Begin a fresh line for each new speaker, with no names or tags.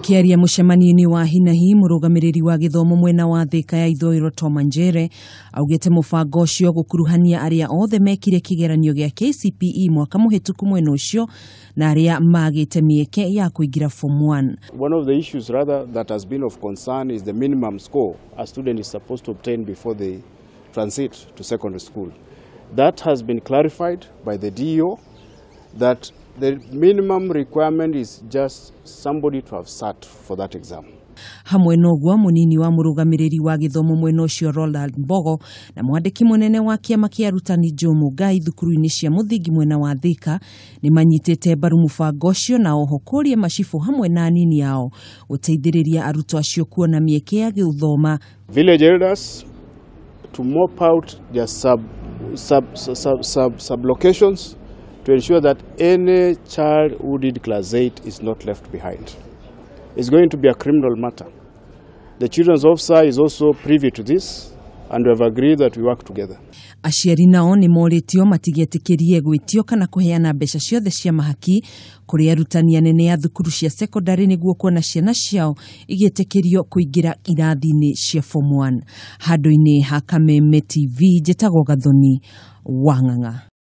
Akĩaria mũcemanio-inĩ wa hinahi, mũrũgamĩrĩri wa gĩthomo mwena wa Thika ya ithũĩro Tom Njere augĩte mũbango ũcio gũkuruhania arĩa othe mekire kĩgeranio gĩa KCPE mwaka mũhĩtũku mwena ũcio na arĩa magĩte mĩeke ya kũingĩra form 1.
One of the issues rather that has been of concern is the minimum score a student is supposed to obtain before they transit to secondary school. That has been clarified by the DEO that the minimum requirement is just somebody to have sat for that exam.
Hamwe noguo, munini wa mũrũgamĩrĩri wa gĩthomo mwena ũcio Roland Mbogo na mwandĩki mũnene wa kĩama kĩa arutani Joe Mũngai thukuru-inĩ cia mũthingi mwena wa Thika nĩ manyitĩte mbaru mũbango ũcio, na oho kũria macibũ hamwe na anini ao gũteithĩrĩria arutwo acio kuona mĩeke ya gũthoma.
Village elders to mop out their sub, sub, sub, sub, sub locations to ensure that any child who did class 8 is not left behind. It's going to be a criminal matter. The children's officer is also privy to this, and we have agreed that we work together.
Aciari nao nĩ morĩtio matigetĩkĩrie gwĩtio kana kũheana mbeca ciothe cia mahaki kũrĩ arutani anene a thukuru cia sekondarĩ nĩguo kuona ciana ciao igĩtĩkĩrio kũingĩra irathi-inĩ cia form 1. Handũ-inĩ ha Kameme TV, njĩtagwo Gathoni Wang'ang'a.